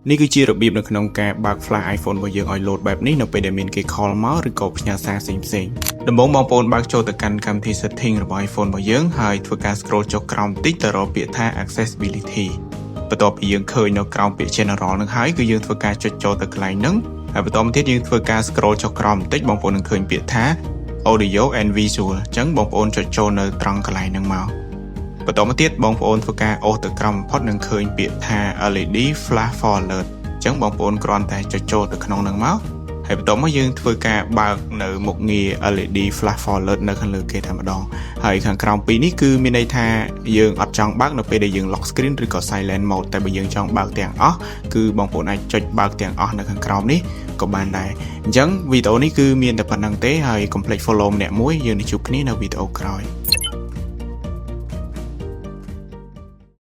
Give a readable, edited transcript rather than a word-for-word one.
នេះគឺជារបៀបនៅក្នុងការបើក flash iPhone របស់យើងឲ្យ load បែបនេះនៅពេលដែលមានគេ call មកឬក៏ផ្ញើសារផ្សេងៗដំបូងបងប្អូនបើកចូលទៅកាន់កម្មវិធី setting របស់ iPhone របស់យើងហើយធ្វើការ scroll ចុះក្រោមបន្តិចទៅរកពាក្យថា accessibility។ បន្ទាប់ពីយើងឃើញនៅក្រោមពាក្យ general នឹងហើយគឺយើងធ្វើការចុចចូលទៅកន្លែងហ្នឹងហើយបន្តមកទៀតយើងធ្វើការ scroll ចុះក្រោមបន្តិចបងប្អូននឹងឃើញពាក្យថា audio and visual។ អញ្ចឹងបងប្អូនចុចចូលនៅត្រង់កន្លែងហ្នឹងមកបន្តមកទៀតបងប្អូនធ្វើការអូសទៅក្រោមបំផុតនឹងឃើញពាក្យថា LED flash for alert។ អញ្ចឹងបងប្អូនគ្រាន់តែចុចចូលទៅក្នុងហ្នឹងមកហើយបន្ទាប់មកយើងធ្វើការបើកនៅមុខងារ LED flash for alert នៅខាងលើគេតែម្ដងហើយខាងក្រោមពីរនេះគឺមានន័យថាយើងអត់ចង់បើកនៅពេលដែលយើង lock screen ឬក៏ silent mode តែបើយើងចង់បើកទាំងអស់គឺបងប្អូនអាចចុចបើកទាំងអស់នៅខាងក្រោមនេះក៏បានដែរអញ្ចឹងវីដេអូនេះគឺមានតែប៉ុណ្ណឹងទេហើយកុំភ្លេច follow ម្នាក់មួយយើងនឹងជួបគ្នានៅវីដេអូក្រោយ។